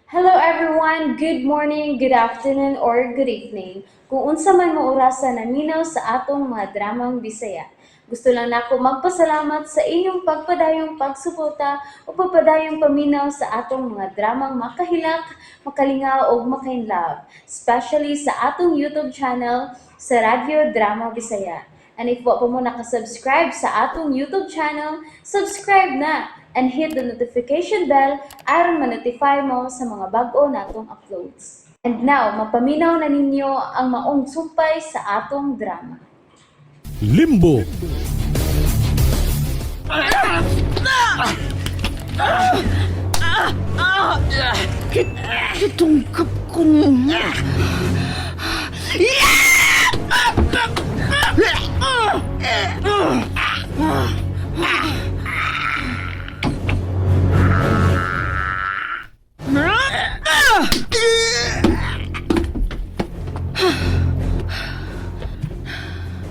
Hello everyone! Good morning, good afternoon, or good evening. Kung unsa man mo orasa naminaw sa atong mga dramang Bisaya. Gusto lang nako magpasalamat sa inyong pagpadayong pagsuporta o pagpadayong paminaw sa atong mga dramang makahilak, makalingaw ug makainlove, especially sa atong YouTube channel sa Radyo Drama Bisaya. And if wa pa mo nakasubscribe sa atong YouTube channel, subscribe na and hit the notification bell aron ma-notify mo sa mga bag-o natong uploads. And now, mapaminaw na ninyo ang maong sumpay sa atong drama. Limbo. Kitungkap ko niya.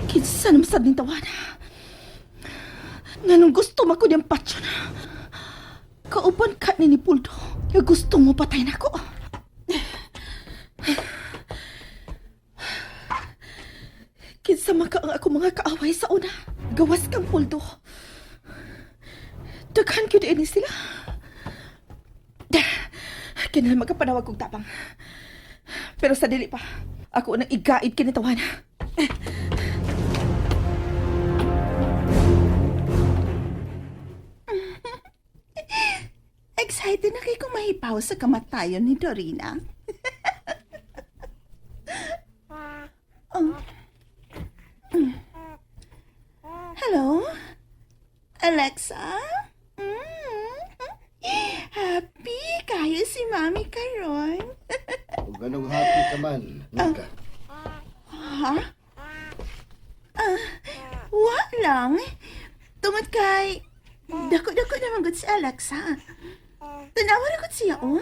Kinsa naman sad ning tawana? Nganong gusto man ko niyang patsyon. Kauban ka ni Puldo. Nga gusto mo patay nako. Kinsa man ka ang ako mga kaaway sa una. Gawas kang Puldo. Daghan gyud ini sila. Kinahanglan magkapanawag kog tabang. Pero sa dili pa, ako nang igaid kini tawana. Excited na kay kong mahipaw sa kamatayon ni Dorina. Oh. Hello? Alexa? Happy kayo si Mami karon. Kung ganong happy ka man, Nika. Ha? Ah, wa lang. Tungod kay dako-dako naman gud si Alexa. Tanawa ra gud siya, oh.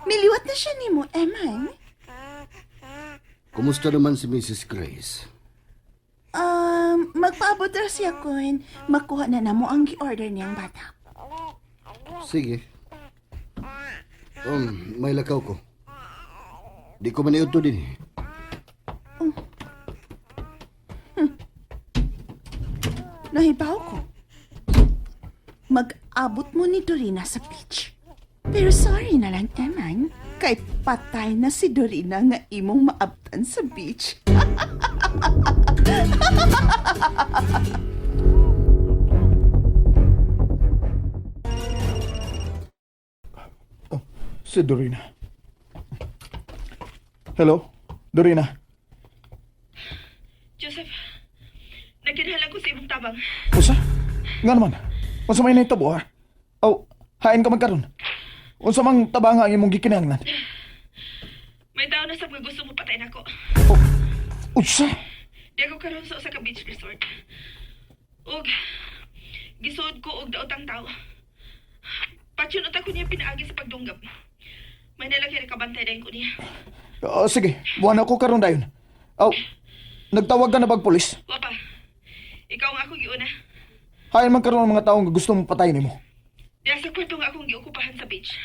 Miliwat na siya nimo, Emang. Kumusta naman si Mrs. Grace? Magpaabot ra siya kun makuha na namo ang gi-order niyang bata. Sige. May lakaw ko. Di ko maniudto din eh. Nahibaw ko. Mag-abot mo ni Dorina sa beach. Pero sorry na lang, Emang. Kay patay na si Dorina nga imong maabtan sa beach. Si Dorina. Hello? Dorina. Joseph, nagkinahanglan ko sa imong tabang. Usa? Nga naman. Unsa may nahitabo ha? Aw, hain ka magkaron. Unsa mang tabanga ang imong gikinahanglan? May tao na sab nga gusto mo patay nako. Oh, usa? Di ako karon sa usa ka beach resort. Ug gisuod ko og daotang tao. Patyon unta ko niya pinaagi sa pagdunggap. May nalaki ra kabantay dayon ko niya. Oh, sige, buwan ako karon dayon. Aw, nagtawag ka na bag pulis? Wa pa. Ikaw ang akong giuna. Hain man karon ang mga taong gusto mong patayin nimo. Diya sa kwarto nga akong giukupahan sa beach.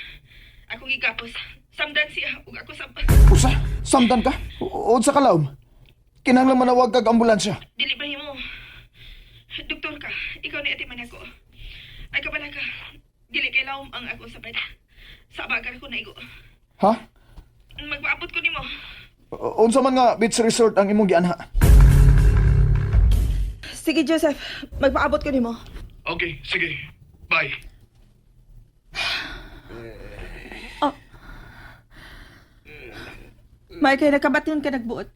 Akong gigapos. Samdan siya ug ako sa Usa? Samdan ka? Unsa ka laom? Kinahanglan manawag kag ambulansya. Dili ba himo? Doktor ka, ikaw ni atiman ako. Ay kabala ka. Dili kay lawom ang ako sa bed. Sa bagar ko naigo. Ha? Magpaabot ko nimo. Unsa man nga beach resort ang imong gianha? Sige Joseph, magpaabot ko nimo. Okay, sige. Bye. May kay nakabation ka nagbuot.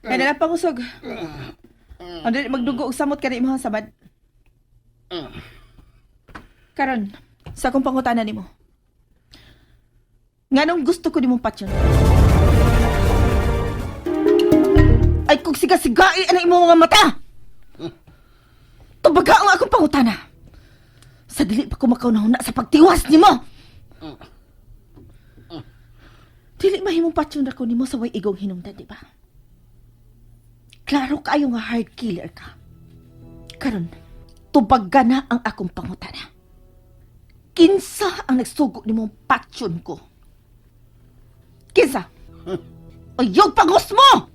Ay nala pangusog. Ang dili magdugo og samot kani imong samad. Karon, sa akong pangutana nimo. Nganong gusto ko nimong patyon? Ay kung siga-sigai ang imong mga mata. Tubaga ang akong pangutana. Sa dili pa ko makaunahuna sa pagtiwas nimo. Dili mahimong patyon ra ko nimo sa way igong hinungdan, di ba? Klaro kaayo nga hard killer ka. Karon, Tubaga na ang akong pangutana. Kinsa ang nagsugo nimong patyon ko? Kinsa? Ayaw pangos mo!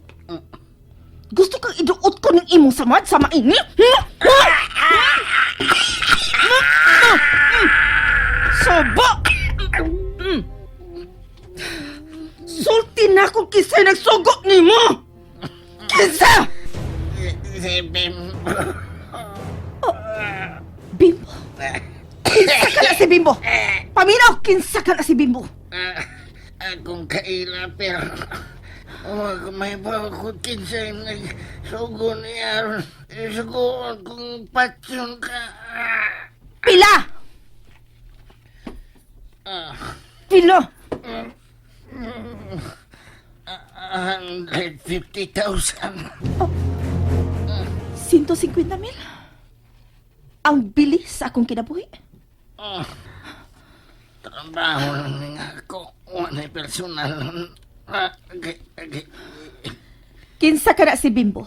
Gusto kang iduot ko ng imong samad sa maini? Sobo! Sulti na kung kinsa'y nagsugo nimo! Kinsa! Si Bimbo. Bimbo? Kinsa ka na si Bimbo? Paminaw, kinsa ka na si Bimbo? Akong kaila pero wag may ko kinsay nagsugo niya aron isugoon kong patyon ka. Pila! Pila! 150,000. 150 mil? Ang bilis sa akong kinabuhi. Trabaho lang nga ako. Wala'y personal. Okay, okay. Kinsa ka na si Bimbo?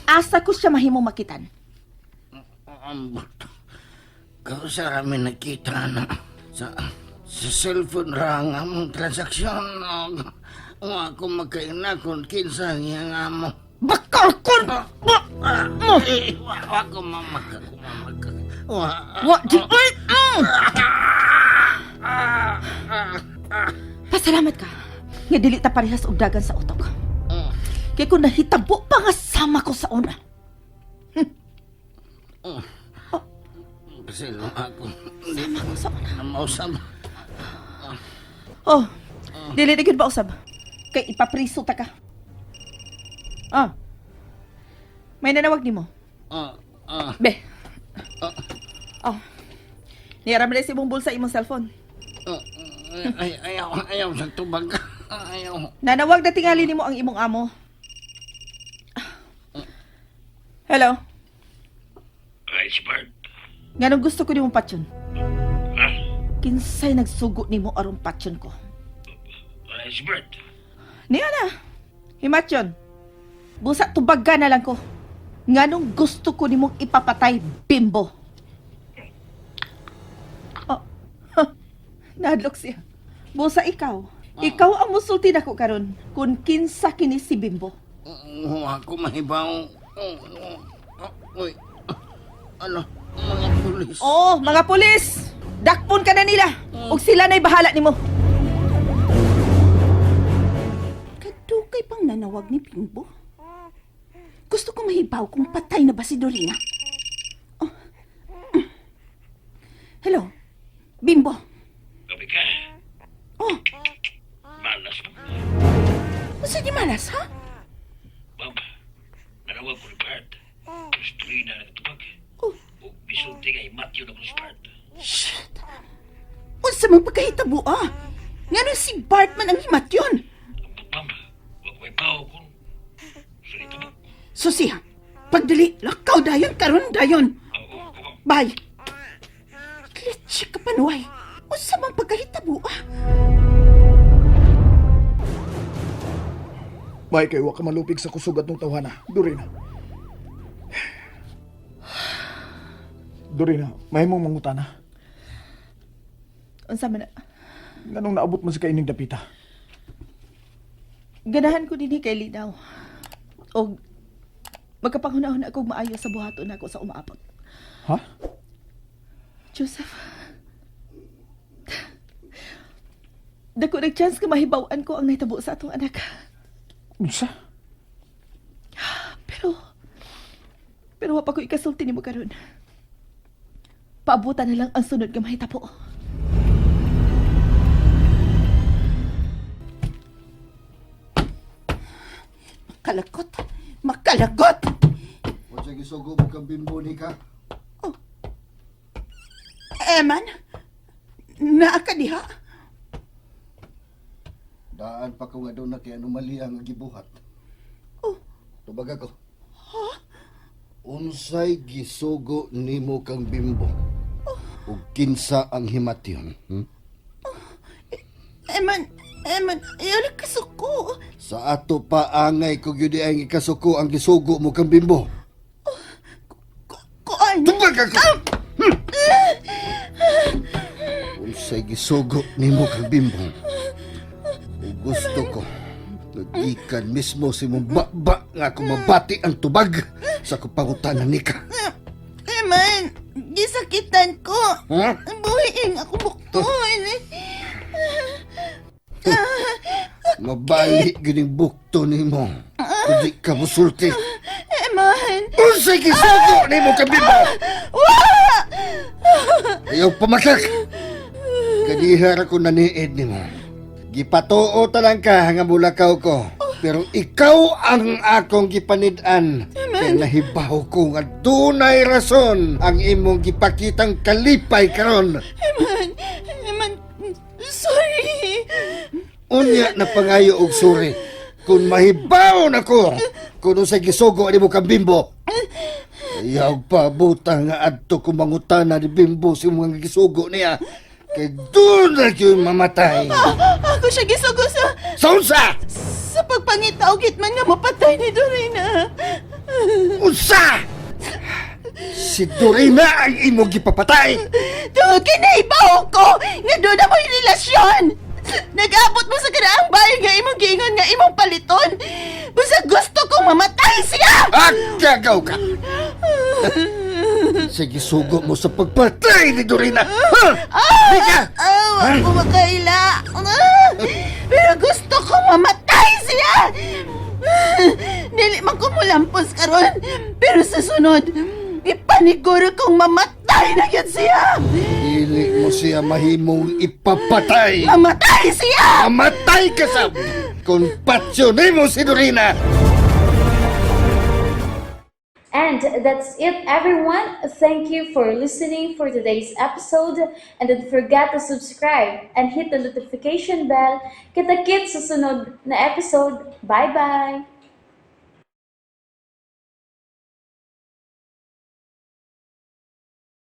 Asa ko siya mahimong makitan. Ambot. Kausa rami nakita na sa sa cellphone ra ang among transaksyon. Wa ko magkaina kung kinsa niya nga mo. Bakal kon! Eh, wa ko mamaka, ko mamaka. Wa. Wa di ay! Pasalamat ka. Nga dili ta parehas og dagan sa utok. Kay kung nahitabo pa nga sama ko sa una. Pasilo ako. Sama ko sa una. Na mausap. Oh, dili na gyud ba usab? Kay ipapriso ta ka. Ah. May nanawag nimo. Be. Oh. Niyara man sa imong bulsa imong cellphone. Ay, ayaw, ayaw sa tubag. Ayaw. Nanawag na tingali nimo ang imong amo. Hello. Iceberg. Nganong gusto ko nimong patyon? Ha? Kinsay nagsugo nimo aron patyon ko? Iceberg. Niya na. Himatyon. Busa tubaga na lang ko. Nganong gusto ko nimong ipapatay, bimbo. Oh. Nahadlok siya. Busa ikaw. Ikaw ang musulti nako karon kung kinsa kini si Bimbo. Wa ko mahibaw. Uy. Ano? Mga pulis. Oh, mga pulis! Dakpon ka na nila. Ug sila na'y bahala nimo. Kadugay pang nanawag ni Bimbo. Gusto ko mahibaw kung patay na ba si Dorina. Oh. Hello, Bimbo. Gabi ka. Oh, Malas mo. unsa di malas, ha? Ma'am, nanawag ko ni Bart. Gusto rin na nagtubag. Oh. O bisulti kay Matthew na ko si Bart. Shit! Unsa man pagkahitabo, ah? Ngano si Bartman ang himat yun? Ambot, ma'am. Huwag may pao kung sulito mo. So siya, pagdali, lakaw dayon, karon dayon. Oo, oo, ma'am. Bye. Klitsi ka panuay. Unsa man pagkahitabo, ah? Bay kay wa ka malupig sa kusog atong tawhana. Dorina. Dorina, mahimong mangutana. Unsa man na? Nganong naabot man sa kaining dapita? Ganahan ko dinhi kay Linaw. Og magkapanghunahon ako maayo sa buhaton nako sa umaabot. Ha? Joseph. Dako nag chance ka mahibaw-an ko ang nahitabo sa atong anak. Unsa? Pero pero wa pa ko ikasulti nimo karon. Paabutan na lang ang sunod nga mahitabo. Makalagot! Makalagot! Unsa gisugo mo kang Bimbo ni ka? Eman, naa ka diha? Daan pa ko nga doon na kay anomalya nga gibuhat. Oh. Tubag ako. Unsay gisugo nimo kang Bimbo? Ug kinsa ang himatyon? Eman, Eman, ayaw kasuko. Sa ato pa angay ko gyud ay ikasuko ang gisugo mo kang Bimbo. Kuan, Tubag ako! Unsay gisugo nimo kang Bimbong? Ug gusto ko nagikan mismo si mong baba nga ako mabati ang tubag sa akong pangutana ni ka. Eman, gisakitan ko. Ha? Buhiing ako bukton. Mabali gining bukto nimo. Kung di ka musulti. Eman, Unsay gisugo nimo kang Bimbong? wa! Ayaw pamakak! Kanihar ako naniid nimo. Gipatuo talang ka nga mulakaw ko. Pero ikaw ang akong gipanid-an. Kaya nahibaw ko nga dunay rason ang imong gipakitang kalipay karon. Eman, Eman, sorry. Unya na pangayo og suri. Kung mahibaw na ko, kung sa gisugo ni mo kang Bimbo. Ayaw pa butang nga adto kung mangutana ni Bimbo sa mga gisugo niya. Kay doon na yun mamatay. Ako siya gisugo sa Sa unsa? sa pagpangita og hitman nga mapatay ni Dorina. Unsa? Si Dorina ang imong gipapatay. Tungod kay nahibaw ko nga doon na mo'y relasyon. Nag-abot mo sa kanaang bayo nga imong giingon nga imong paliton. Basta gusto kong mamatay siya. Agagaw ka. Sige, sugo mo sa pagpatay ni Dorina. Ha? Di ka! Ah, wag ko makaila. Ah, pero gusto ko mamatay siya. Ah, dili man ko mulampos karon, pero sa sunod, ipaniguro kong mamatay na gyud siya. Dili mo siya mahimong ipapatay. Mamatay siya! Mamatay ka sab! Kung patsyo nimo si Dorina! And that's it, everyone. Thank you for listening for today's episode. And don't forget to subscribe and hit the notification bell. Kita-kits sa sunod na episode. Bye-bye!